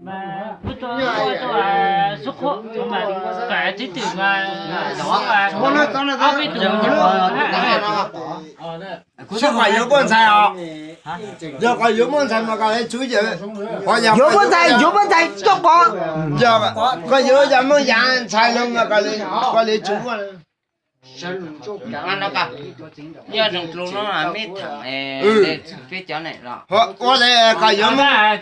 Kuv tus, kuv tus xub qhuab mas, tib twm mas, ob peb tus. Xub qhuab yuav muaj ntxhais os, yog koj yuav muaj ntxhais mas koj li tswv yawm, yuav muaj ntxhais, yuav muaj ntxhais coj qhov, koj yuav yog muaj yav ntxhais los mas koj li tswv. Nyob zoo dlua no meb tham peb cov ne los. Ua li koj yuav muaj,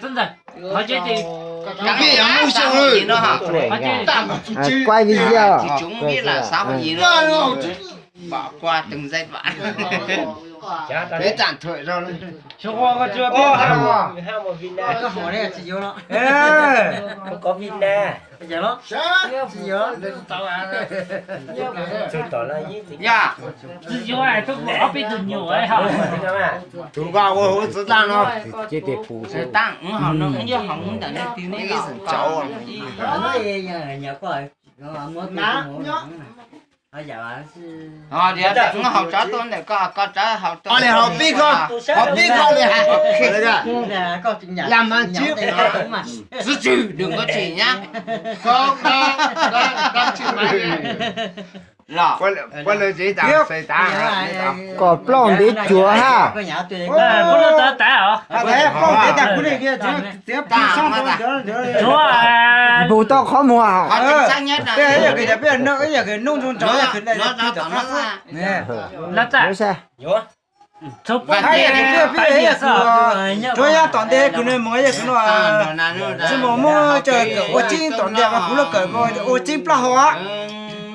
peb yuav muaj xyoo no, quay video, tsis tshua muaj vij lam xav ho yim no, pom kua tus ntxais vam. Peb txam thuam zoo. Koj hais tsis yuav los, koj vij na. Yog, tsis yuav, ob peb tus nyuam. Tus koj ua huv txwv tag no, tag ub hauv no, ub yog hauv ub ntawm nej ti ne ib xwm tsaus. Ub hauv tsov tuaj ntawm koj, koj tsov hauv tuaj. Li hauv pib koj, hauv pib koj li hais, lam mas tsis, txwv tswv đừng có chỉ nhá. Los, kom plaub ntev cuav hab. Npug tau qhov muag. Tsuav yav tom ntej kws nws mus yog kws no, tsis mus muab coj kawm ua tseeb tom ntej, kuv lub kawm ua tseeb plaub hau.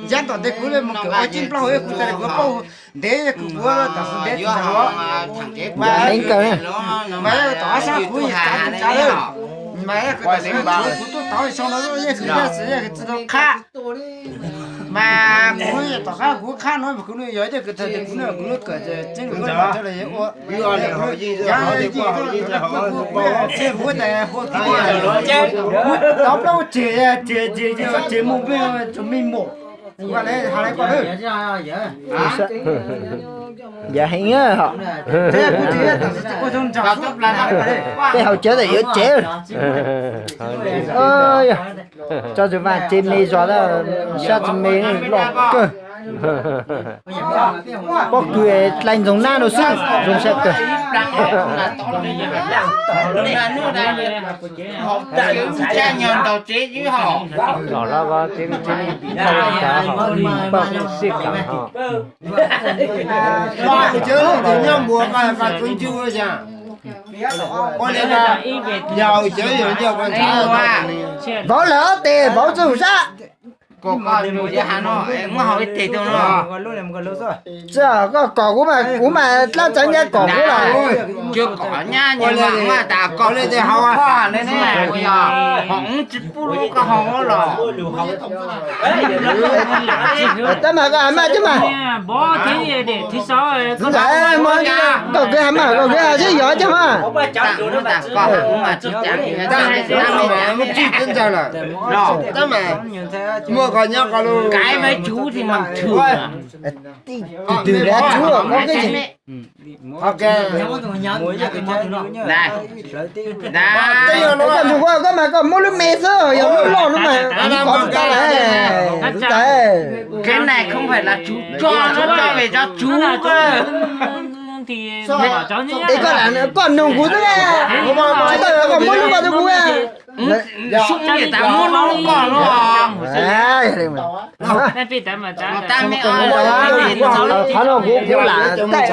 Yav tom ntej kuv mus kawm ua tseeb plaub hau, kuv tas kuv paub ntev, kuv tam sim ntev mas yog tom qab sab kuv tsav tsav lawm, mas yog kuv tam sim kuv tuaj tau xyoo no yog kuv yog tsis tau qhab. Mas kuv tom qab kuv qhab no kuv yog ib tug kws thaum kuv kuv lub kawm tseeb kuv ua, kuv tas hu kuv tov plaub tseg tseg tseg mus peb tsoom me mom. Yav heev, tej hauv cawv tas yuav tsev. Tso tsis vam tsev me zos, sab tsis me loj kawg. Pob kws dlai ntxoov nab rau xwb, zoo sab kawg. Los lawm tsev, tsev npaj sij kam ho. Cov nyob npua koj txob ncuj, ua li yog cov yog nco koj ntxhais. Vauv lawm ob teg, vauv txuj sab. Koj kom kuv mas kuv mas dlab txawv nyab kom kuv los. Ua li koj, hov tsis pub lub koj hov los. Tab mas koj hais mas coj mas. Koj kwv hais mas, koj kwv hais xwb yog coj mas. Muaj koj nyob koj lub. Twm twm dav tsub koj koj. Koj mus ua koj mas koj muab lub me xwb, yog lub loj lub mas koj tsis tau lawm. Kev nais không phải là tsub tso, tsub tso về cho tsub. Es koj lam koj noog kuv xwb, tsis tau koj muab lub koj rau kuv. Sub tas muab lub koj no. Qhov no kuv kuv lam taij mas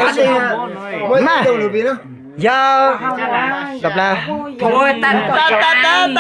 yog